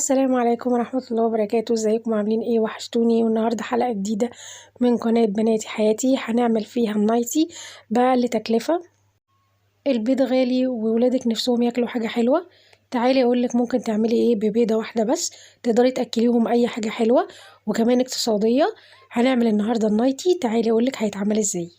السلام عليكم ورحمة الله وبركاته. ازيكم عاملين ايه؟ وحشتوني. والنهاردة حلقة جديدة من قناة بناتي حياتي، هنعمل فيها النايتي بأقل تكلفة. البيض غالي وولادك نفسهم ياكلوا حاجة حلوة، تعالي اقولك ممكن تعملي ايه ببيضة واحدة بس تقدري تأكليهم اي حاجة حلوة وكمان اقتصادية. هنعمل النهاردة النايتي، تعالي اقولك هيتعمل ازاي.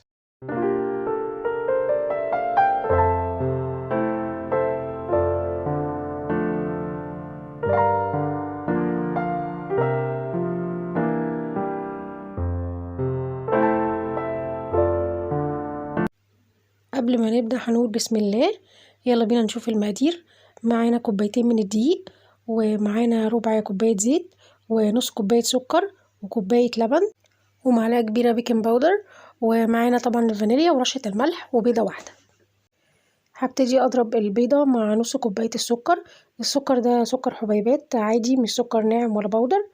قبل ما نبدأ هنقول بسم الله. يلا بينا نشوف المقادير. معانا كوبايتين من الدقيق، ومعانا ربع كوباية زيت، ونص كوباية سكر، وكوباية لبن، ومعلقة كبيرة baking powder، ومعانا طبعا الفانيليا ورشة الملح، وبيضة واحدة. هبتدي اضرب البيضة مع نص كوباية السكر. السكر ده سكر حبيبات عادي، مش سكر ناعم ولا powder.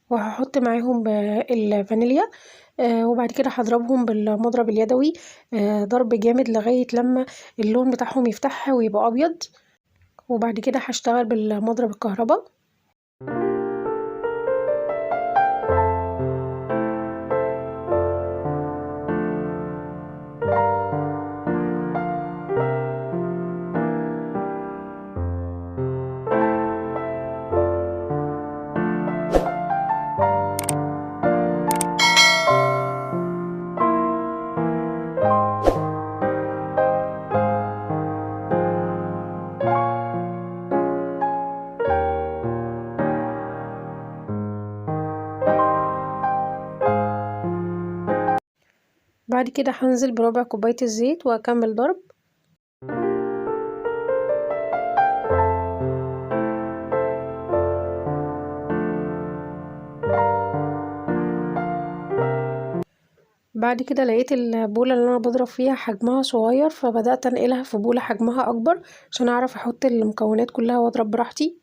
وهحط معاهم الفانيليا، وبعد كده هضربهم بالمضرب اليدوي، ضرب جامد لغاية لما اللون بتاعهم يفتح ويبقى أبيض. وبعد كده هشتغل بالمضرب الكهرباء. بعد كده هنزل بربع كوباية الزيت واكمل ضرب. بعد كده لقيت البولة اللي انا بضرب فيها حجمها صغير، فبدأت انقلها في بولة حجمها اكبر عشان اعرف احط المكونات كلها واضرب براحتي.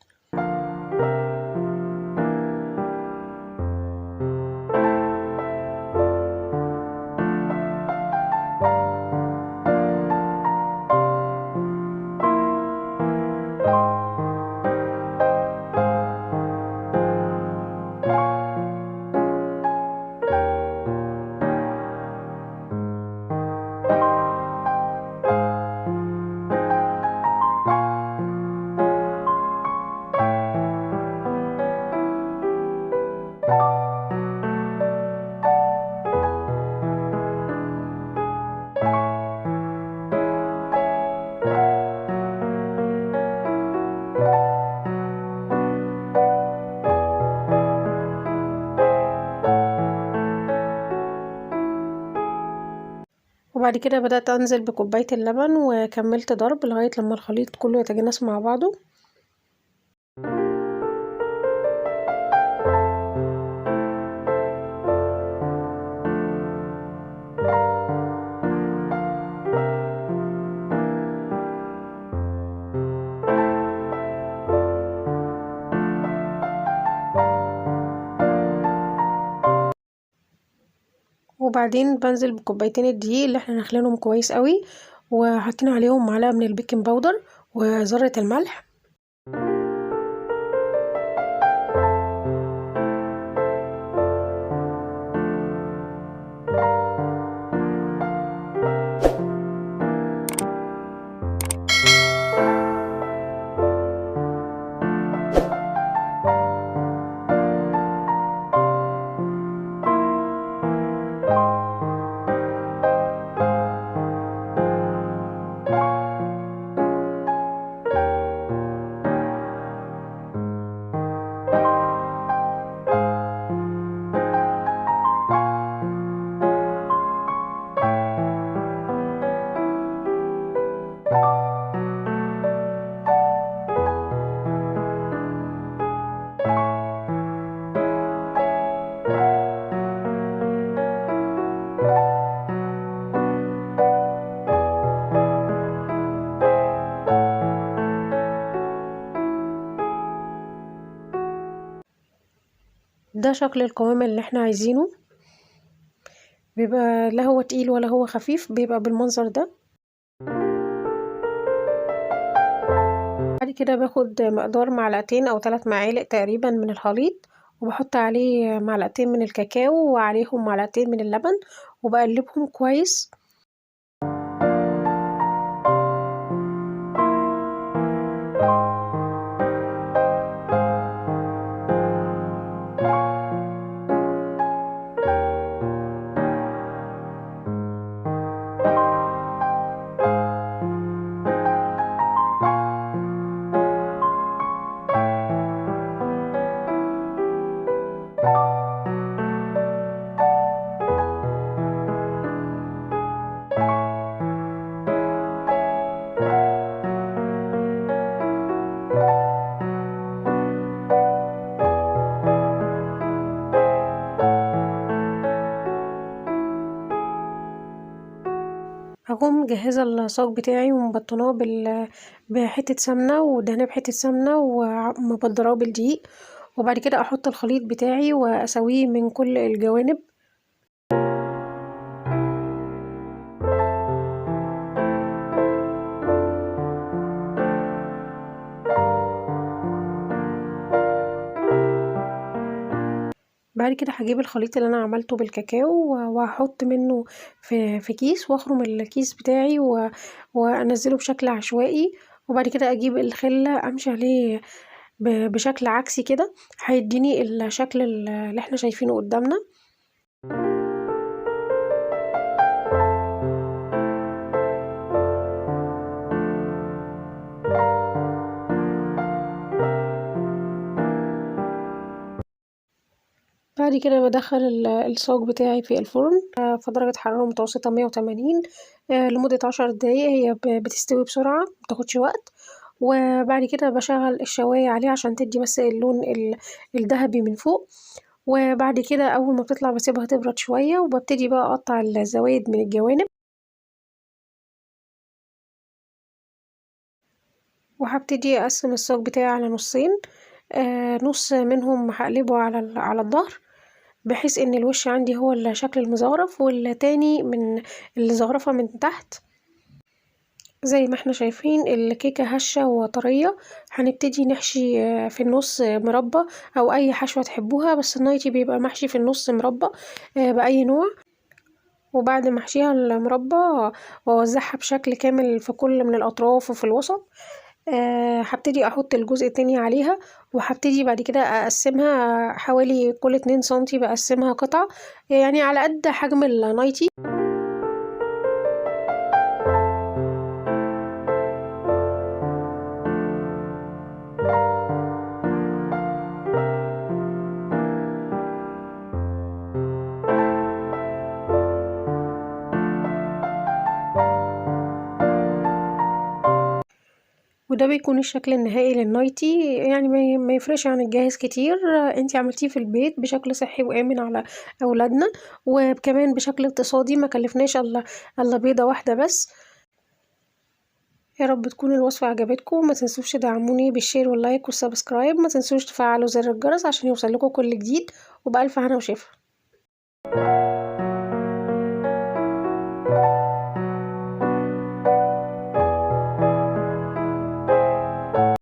وبعد كده بدأت أنزل بكوباية اللبن وكملت ضرب لغاية لما الخليط كله يتجانس مع بعضه. وبعدين بنزل بكوبايتين الدقيق اللي احنا نخلينهم كويس قوي، وحاطين عليهم معلقة من ال baking powder وذرة الملح. ده شكل القوام اللي احنا عايزينه، بيبقى لا هو تقيل ولا هو خفيف، بيبقى بالمنظر ده. بعد كده باخد مقدار معلقتين أو 3 معالق تقريبا من الخليط، وبحط عليه معلقتين من الكاكاو وعليهم معلقتين من اللبن، وبقلبهم كويس. هقوم مجهزة الصاج بتاعي ومبطناه بحتة سمنة، ودهناه بحتة سمنة ومبدراه بالدقيق، وبعد كده احط الخليط بتاعي واسويه من كل الجوانب. بعد كده هجيب الخليط اللي انا عملته بالكاكاو وهحط منه في كيس، واخرم الكيس بتاعي وانزله بشكل عشوائي. وبعد كده اجيب الخلة امشي عليه بشكل عكسي كده، هيديني الشكل اللي احنا شايفينه قدامنا. بعد كده بدخل الصاج بتاعي في الفرن في درجة حرارة متوسطة 180 لمدة 10 دقايق. هي بتستوي بسرعة، مبتاخدش وقت. وبعد كده بشغل الشواية عليه عشان تدي بس اللون الذهبي من فوق. وبعد كده أول ما بتطلع بسيبها تبرد شوية، وببتدي بقى أقطع الزوايد من الجوانب. وهبتدي أقسم الصاج بتاعي على نصين، نص منهم هقلبه على الظهر بحيث ان الوش عندي هو الشكل المزخرف، والتاني من الزخرفة من تحت. زي ما احنا شايفين الكيكة هشة وطرية. هنبتدي نحشي في النص مربى او اي حشوة تحبوها، بس النايتي بيبقى محشي في النص مربى باي نوع. وبعد ما احشيها المربى واوزعها بشكل كامل في كل من الاطراف وفي الوسط، هبتدي احط الجزء التاني عليها. وهبتدي بعد كده اقسمها حوالي كل 2 سنتي، بقسمها قطع يعني على قد حجم النايتي. وده بيكون الشكل النهائي للنايتي، يعني ما يفرقش عن الجاهز كتير. انتي عملتيه في البيت بشكل صحي وآمن على أولادنا، وكمان بشكل اقتصادي، ما كلفناش إلا بيضة واحدة بس. يا رب تكون الوصفة عجبتكم. ما تنسوش تدعموني بال share وال like وال subscribe، ما تنسوش تفعلوا زر الجرس عشان يوصل لكم كل جديد. وبألف هنا وشفا.